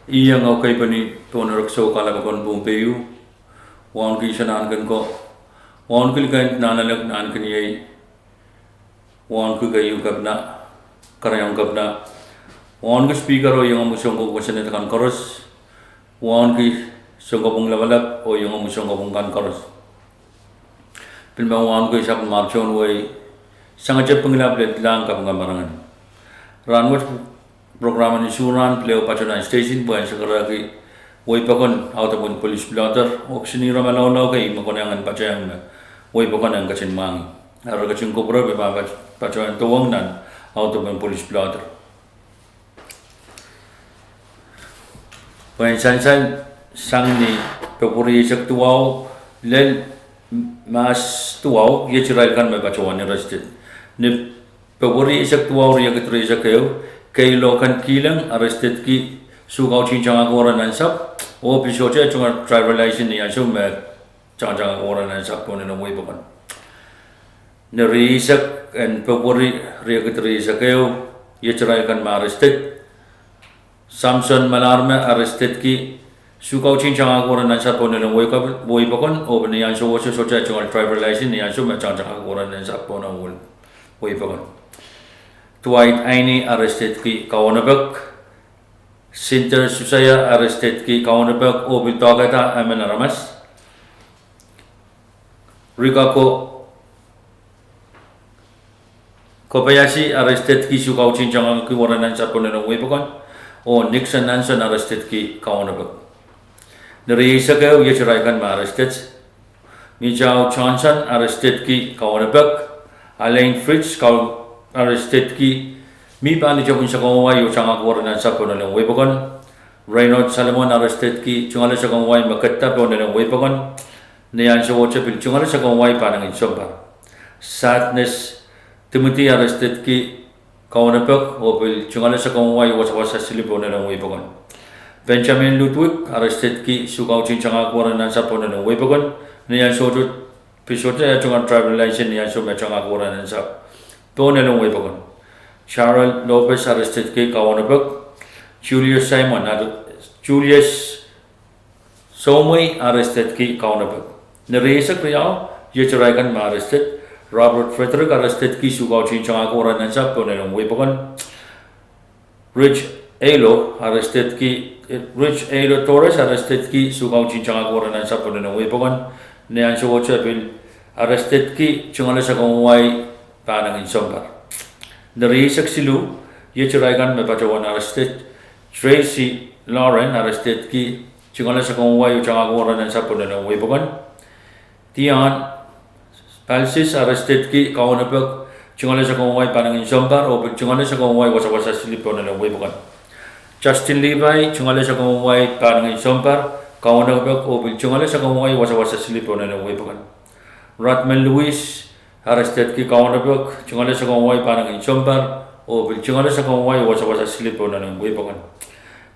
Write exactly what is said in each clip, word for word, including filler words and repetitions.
Iang kakeipweni pohn erekiso kahlap en Pohnpei, wauneki Sanahnken ko, wauneki Likend Nahnalek Nahnkeniei, wauneki keieu kepina, karahiong kepina, wauneki Speaker oh iangahki sounkoa senet kan koaros, wauneki sounpwong lapalap oh iangahki sounpwong kan koaros. Pil me wauneki sapwellimomwi tohn wehi, sangete Pingelap, Letlahng, Kaping, Marain. Rahn wet program en Isuh Rahn pil ehu patoh nan station pwehn sakarehki wehi pokon audepen polis pilada oh kisin ire malaulau kei me konehng en patohng me wehi pokon en ketin mwahngih. Eri ketin kupwure pwe pahn patohwan duwehng nan audepen polis pilada. Pwehn sansal, sang ni Pwehpwuri eisek duwau lel Mahs duwau, iet irail kan me patohwan arrested. Ni Pwehpwuri eisek duwau, riekid rieisek ehu, Kei Logan Kihleng arrestedki suh kautihn tangahki wara nan sahpw, oh pil sohte tungoal driver license ni ansou me tangtangahki wara nan sahpw pohn elen wehi pokon. Ni rieisek en Pwehpwuri, riekid rieisek ehu, iet irail kan me arrested. Samson Malarme arrestedki suh kautihn tangahki wara nan sahpw pohn elen wehi pokon, oh pil ni ansou wet sohte tungoal driver license ni ansou me tangtangahki wara nan sahpw pohn elen wehi pokon. Dwight Aini arrestedki kaunopak. Sinter Susaia arrestedki kaunopak oh pil doakehda emen aramas. Rikako Kobayashi arrestedki suh kautihn tangahki wara nan sahpw pohn elen wehi pokon, oh Nixon Nanson arrestedki kaunopak. Ni rieisek ehu, iet irail kan me arrested. Mitau Johnson arrestedki kaunopak. Alain Fritz arrestedki, mi pahn ni tepin sakau en wai oh tangahki wara nan sahpw pohn elen wehi pokon. Raynold Solomon arrestedki tungoale sakau en wai me ketido pohn elen wehi pokon. Ni ansou wet pil tungoale sakau en wai pahn ngehn sounpar. Sadness Timothy arrestedki kaunopak oh pil tungoale sakau en wai wasawasa sili pohn elen wehi pokon. Benjamin Ludwig arrestedki suh kautihn tangahki wara nan sahpw pohn elen wehi pokon. Ni ansou wet pil sohte tungoal driver license ni ansou me tangahki wara nan sahpw pohn elen wehi pokon. Charles Lopez arrestedki kaunopak. Julius Simon, Julius Somwei arrestedki kaunopak. Ni rieisek riau, iet irail kan me arrested. Robert Frederick arrestedki suh kautihn tangahki wara nan sahpw pohn elen wehi pokon. Rich Eilo arrestedki, Rich Eilo Torres arrestedki suh kautihn tangahki wara nan sahpw pohn elen wehi pokon. Ni ansou wet pil arrestedki tungoale sakau en wai pahn ngehn sounpar. Ni rieisek siluh, iet irail kan me patohwan arrested. Tracy Lauren arrestedki tungoale sakau en wai oh tangahki wara nan sahpw pohn elen wehi pokon. Dion Palsis arrestedki kaunopak, tungoale sakau en wai pahn ngehn sounpar oh pil tungoale sakau en wai wasawasa sili pohn elen wehi pokon. Justin Levi, tungoale sakau en wai pahn ngehn sounpar, kaunopak oh pil tungoale sakau en wai wasawasa sili pohn elen wehi pokon. Rodman Louis arrestedki kaunopak, tungoale sakau en wai pahn ngehn sounpar oh pil tungoale sakau en wai wasawasa sili pohn elen wehi pokon.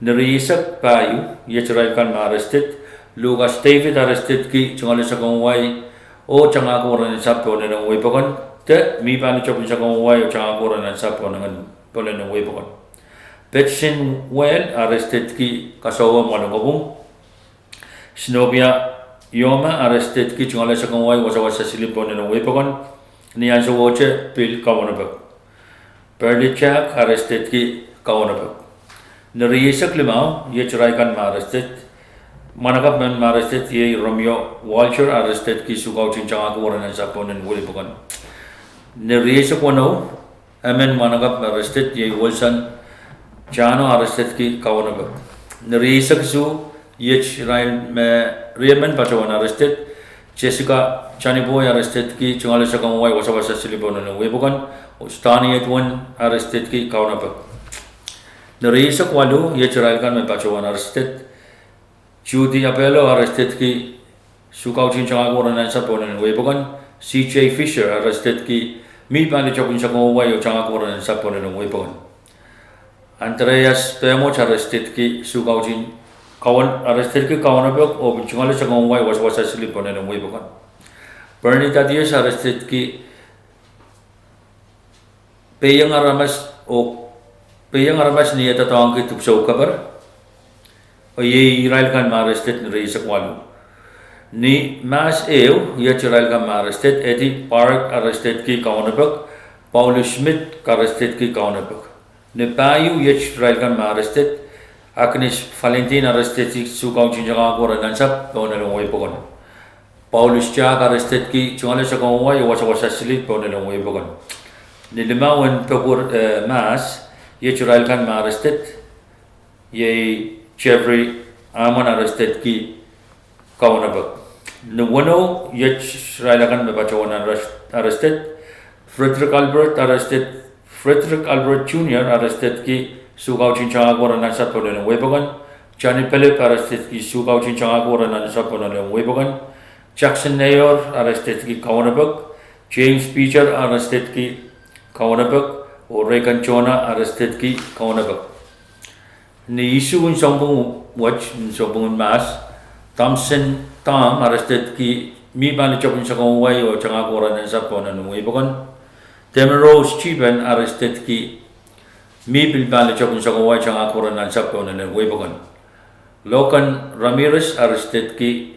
Ni rieisek pahieu, iet irail kan me arrested. Lucas David arrestedki tungoale sakau en wai oh tangahki wara nan sahpw pohn elen wehi pokon, de mi pahn ni tepin sakau en wai oh tangahki wara nan sahpw pohn elen wehi pokon. Betsin Wel arrestedki kasohwe mwahl en kopwung. Sinopia Ioma arrestedki tungoale sakau en wai wasawasa sili pohn elen wehi pokon. Ni ansou wet pil kaunopak. Bernie Jack arrestedki kaunopak. Ni rieisek limau, iet irail kan me arrested. Mwahnakapw men me arrested iei Romeo Walter arrestedki suh kautihn tangahki wara nan sahpw pohn elen wehi pokon. Ni rieisek weneu, emen mwahnakapw me arrested iei Wilson Jano arrestedki kaunopak. Ni rieisek isuh, iet irail me riemen patohwan arrested. Jessica Chaniboi arrestedki tungoale sakau en wai wasawasa sili pohn elen wehi pokon, oh Stani Edwin arrestedki kaunopak. Ni rieisek waluh, iet irail kan me patohwan arrested. Judy Apelo arrestedki suh kautihn tangahki wara nan sahpw pohn elen wehi pokon. C J Fisher arrestedki, mi pahn ni tepin sakau en wai oh tangahki wara nan sahpw pohn elen wehi pokon. Andreas Pemot arrestedki suh kautihn, arrestedki kaunopak oh pil tungoale sakau en wai wasawasa sili pohn elen wehi pokon. Bernie Thaddeus arrestedki peiong aramas, oh peiong aramas ni eh doadoahngki dipwisou keper. Oh iei irail kan me arrested ni rieisek waluh. Ni mahs ehu iet irail kan me arrested: Eddie Park, arrestedki Kaunopek; Paulus Schmidt, arrestedki Kaunopek. Ni pahieu iet irail kan me arrested: Agnes Valentine, arrestedki Sioux County Tangahki Wara Nansapw, Pohnpei, Wei pokon; Paulus Jack, arrestedki Tungoale Sakau en Wai oh Wasawasa Sili, Pohnpei, Wei pokon. Ni limau en pwuhpwur, eh, mahs, iet irail kan me arrested: iei Jeffrey Amon, arrestedki Kaunopek. Ni weneu, iet irail akan me patohwan arrest-, arrested: Frederick Albert, arrested, Frederick Albert Junior, arrestedki Sioux County Tangahki Wara Nansapw, Pohnpei, Wei pokon; Johnny Philip, arrestedki Sioux County Tangahki Wara Nansapw, Pohnpei, Wei pokon; Jackson Neyor, arrestedki Kaunopek; James Peter, arrestedki Kaunopek; oh Reagan Jonah, arrestedki Kaunopek. Ni isuh en sounpwong wet, en sounpwong en mahs, Thompson Tom, arrestedki, mi pahn litohkin Sakau en Wai oh Tangahki Wara Nansapw, Pohnpei, Wei pokon; Demirose Chipen, arrestedki, mi pil pahn litohkin Sakau en Wai, Tangahki Wara Nansapw, Pohnpei, Wei pokon; Logan Ramirez, arrestedki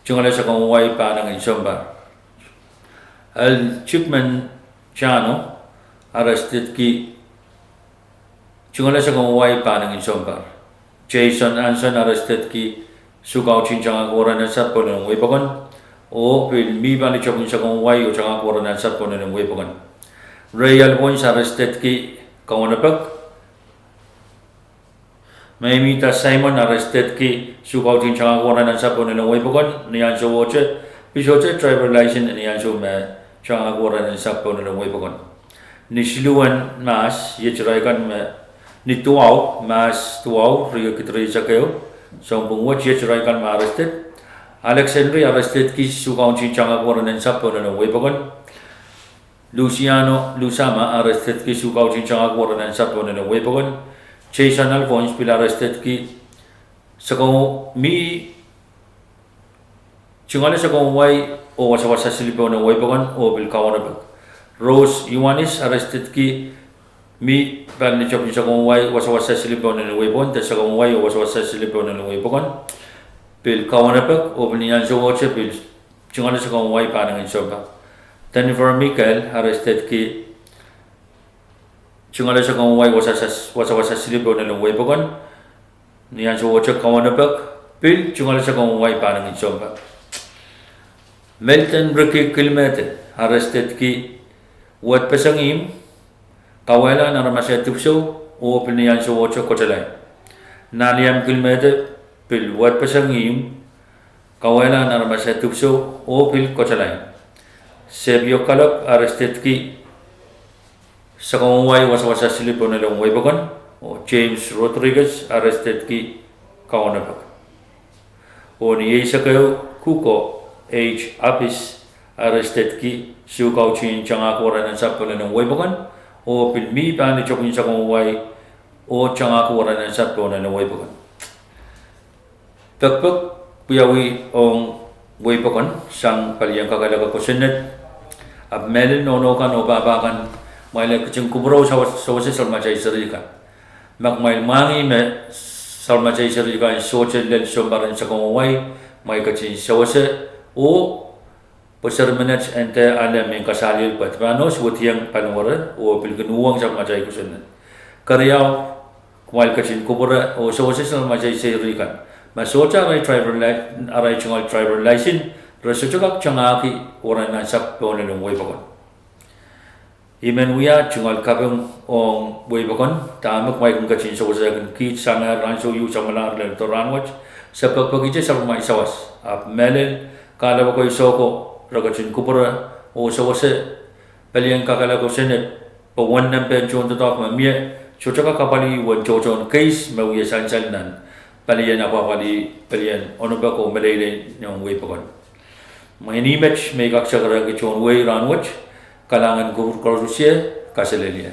Tungoale Sakau en Wai, Pohnpei, Sounpar; L. Chikman Chano, arrestedki Tungoale Sakau en Wai, Pohnpei, Sounpar; Jason Anson, arrestedki Sioux County Tangahki Wara Nansapw, Pohnpei, Wei pokon, oh pil mi pahn litohkin Sakau en Wai oh Tangahki Wara Nansapw, Pohnpei, Wei pokon; Ray Alphonse, arrestedki Kaunopek; Maimita Simon, arrestedki Sioux County Tangahki Wara Nansapw, Pohnpei, Wei pokon, ni ansowohte, pil sohte driver license ni ansou me Tangahki Wara Nansapw, Pohnpei, Wei pokon. Ni siluh en mahs, iet irail kan me, ni duwau, mahs duwau, riekid rieisek ehu, sounpwong wet, iet irail kan me arrested: Alex Henry, arrestedki Sioux County Tangahki Wara Nansapw, Pohnpei, Wei pokon; Luciano Lusama, arrestedki Sioux County Tangahki Wara Nansapw, Pohnpei, Wei pokon; Jason Alphonse, pil arrestedki Sakau, mi Tungoale Sakau en Wai oh Wasawasa Sili, Pohnpei, Wei pokon, oh pil Kaunopek; Rose Ioanis, arrestedki, mi pahn litohkin Sakau en Wai, Wasawasa Sili, Pohnpei, Wei pokon, de Sakau en Wai oh Wasawasa Sili, Pohnpei, Wei pokon, pil Kaunopek, oh pil ni ansowohte pil Tungoale Sakau en Wai, Pohnpei, Sounpar; Denver Michael, arrestedki Tungoale Sakau en Wai, Wasawasa Sili, Pohnpei, Wei pokon, ni ansowohte Kaunopek, pil Tungoale Sakau en Wai, Pohnpei, Sounpar; Melton Ricky Kilmede, arrestedki Wet Peseng Ihmw, Kauwehla en Aramas eh Dipwisou, oh pil ni ansowohte Kohtalain; Nahliam Kilmede, pil Wet Peseng Ihmw, Kauwehla en Aramas eh Dipwisou, oh pil Kohtalain; Sepio Kalep, arrestedki Sakau en Wai, Wasawasa Sili, Pohnpei, Wei pokon, oh James Rodriguez, arrestedki Kaunopek; oh ni eisek ehu, Kuko H. Apis, arrestedki Sioux County Tangahki Wara Nansapw, Pohnpei, Wei pokon, oh pil mi pahn litohkin Sakau en Wai oh Tangahki Wara Nansapw, Pohnpei, Wei pokon. Pekpek wiawi ong Wei pokon sang palien kakehlaka kosonned. Ahpw mehlel nohno kan oh pahpa kan, kumwail ketin kupwure oh sewese sapwellimatail seri kan. Ma kumwail mwahngih me sapwellimatail seri kan sohte lel sounpar en Sakau en Wai, kumwail ketin sewese oh pwe seri menet en dehr ale mehn kasaliel pwe dipano suwedieng paliwere oh pil kin uhwong sapwellimatail kosonned. Keriau, kumwail ketin kupwure oh sewese sapwellimatail seri kan. Ma sohte arail driver li-, arail tungoal driver license, re sohte kak tangahki Wara Nansapw, Pohnpei, Wei pokon. I men wia tungoal kaping ong Wei pokon dahme kumwail kin ketin sewese kin kiht sangehr ansou ieu samwalahr lel doh rahnwet. Se pekpekihte sapwellimatail sawas, ahpw mehlel kahlap kei souko re ketin kupwure oh sewese palien kakehlaka kosonned, pwe uwen nempehn tohndoadoahk me mie sohte kak apwalih uwen tohtohn keis me wie sansal nan palien apwapwalih palien onopek oh meleilei nan Wei pokon. Mwein ihmet me I kak sakarehki tohn wehi rahnwet. Kalahngan en kupwur koarusie, kaselehlie.